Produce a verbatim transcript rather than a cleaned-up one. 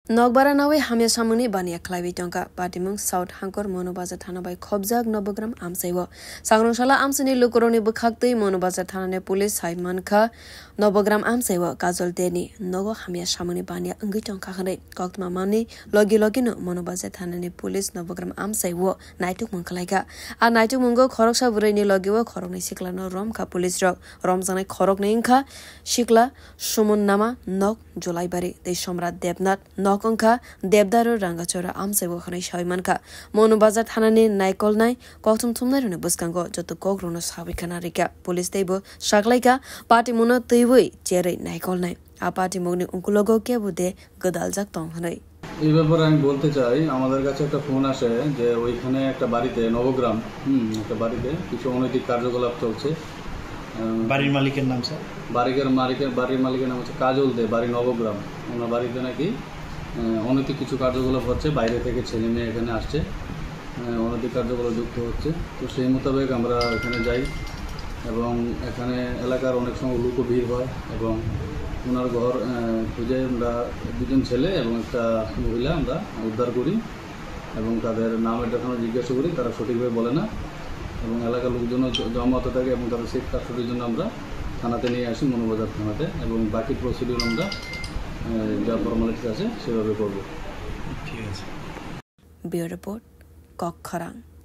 Nokbara nawi hamya samungni baniya khlaiwi tongkha. Patimung South Hangkor Monu Bazar thana bai khobjak Nobogram amchaio. Sangrong sala amchaini lukurokni bwkhaktwi Monu Bazar thanani police hai mankha Nobogram amchaio Kajol Deni nogo hamya samungni baniya wngwi tongkha hwnwi koktma manwi logi logino Monu Bazar thanani police Nobogram amchaio naitukmung khlaikha. A naitukmungo khoroksa bwrwini logio khoroknwi siklano romkha police rok. Romjaknai khoroknwi wngkha sikla Sumun Nama, nok Julaibari, tei Somrat Debnath, nok wngkha Debdaru Rangachora amchaio hwnwi sawi mankha. Monu Bazar thanani naikolnai kokthum thumnairokni bwskango joto kokrokno sawi khna rikha. Police teibo saklaikha, patimungno twiwi cherwi naikolnai. A patimungni ukulogo kebo de gwdaljak tong hwnwi. এই ব্যাপারে আমি বলতে চাই, আমাদের কাছে একটা ফোন আসে যে ওইখানে একটা বাড়িতে, নবগ্রাম, হুম, একটা বাড়িতে কিছু অনৈতিক কার্যকলাপ চলছে। আহ, বাড়ির মালিকের নাম, স্যার? বাড়ির মালিকের, বাড়ির মালিকের নাম হচ্ছে কাজল দে, বাড়ি নবগ্রাম। ওনার বাড়িতে নাকি, আহ, অনৈতিক কিছু কার্যকলাপ হচ্ছে, বাইরে থেকে ছেলে মেয়ে এখানে আসছে, আহ, অনৈতিক কার্যকলাপ যুক্ত হচ্ছে। তো সেই মোতাবেক আমরা এখানে যাই এবং এখানে এলাকার অনেক সময় লোকও ভিড় হয় এবং ওনার ঘর, আহ, খুঁজে আমরা দুজন ছেলে এবং একটা মহিলা আমরা উদ্ধার করি এবং তাদের নাম অ্যাড্রেস আমরা জিজ্ঞাসা করি, তারা সঠিকভাবে বলে না এবং এলাকার লোকজনও জ-, জমা হতে থাকে এবং তাদের সেফ কাস্টডির জন্য আমরা থানাতে নিয়ে আসি, মনুবাজার থানাতে, এবং বাকি প্রসিডিউর আমরা, আহ, যা ফর্মালিটিস আছে সেভাবে করব। ঠিক আছে। Bureau Report, Kokkhorang.